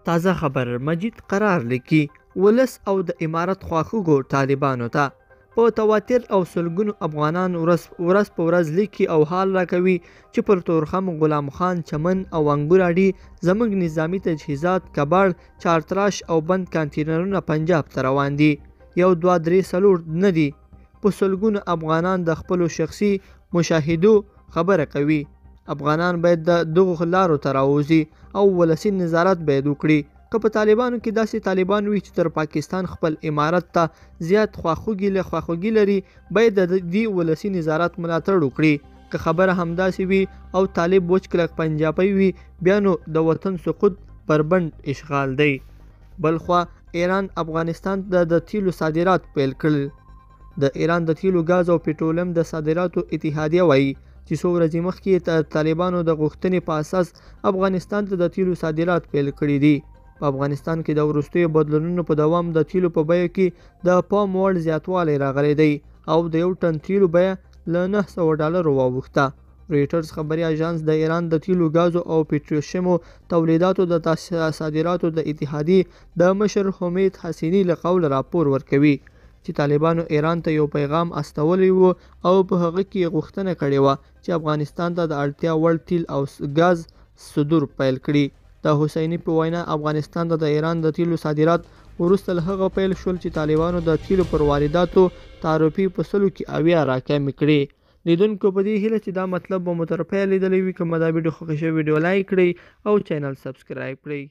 تازه خبر، مجید قرار لیکي: ولس او د امارت خواخوږو طالبانو ته په تواتر او سلګونو افغانان ورځ په ورځ لیکي او حال راکوي چې پر تورخم، غلام خان، چمن او انګور اډې زموږ نظامي تجهیزات، کباړ، چارتراش او بند کانتینرونه پنجاب ته روان دي. 1، 2، 3، 4 نه دي، په سلګونو افغانان د خپلو شخصي مشاهدو خبره کوي. افغانان باید د دغو لارو ته راووځي او ولسي نظارت باید وکړي. که په طالبانو کې داسې طالبان وي چې تر پاکستان خپل امارت ته زیات خواخوږي لري، باید د دې ولسي نظارت ملاتړ وکړي. که خبره همداسې وي او طالب وچ کلک پنجابی وي، بیا نو د وطن سقوط بربنډ اشغال دی. بلخوا ایران افغانستان ته د تیلو صادرات پیل کړل. د ایران د تیلو، ګاز او پټرولیم د صادراتو اتحادیه وایي چې څو ورځې مخکې د طالبانو د غوښتنې په اساس افغانستان ته د تیلو صادرات پیل کړي دي. په افغانستان کې د وروستیو بدلونونو په دوام د تیلو په بیو کې د پام وړ زیاتوالی راغلی دی او د 1 ټن تیلو بیه له $900 واوښته. رویټرز خبري اژانس د ایران د تیلو، ګازو او پټروشیمو تولیداتو د صادراتو د اتحادیې د مشر حمید حسیني له قوله راپور ورکوي چې طالبانو ایران ته یو پیغام استولی و او په هغه کې یې غوښتنه کړې وه چې افغانستان ته د اړتیا وړ تیل او ګاز صدور پیل کړي. د حسیني په وینا، افغانستان ته د ایران د تیلو صادرات وروسته له هغه پیل شول چې طالبانو د تیلو پر وارداتو تعرفې په 70% راکمې کړې. لیدونکو، په دې هیله چې دا مطلب به مو تر پایه لیدلی وي. که مو دا ویډیو خوښه شوې، ویډیو لایک کړئ او چینل سبسکرایب کړئ.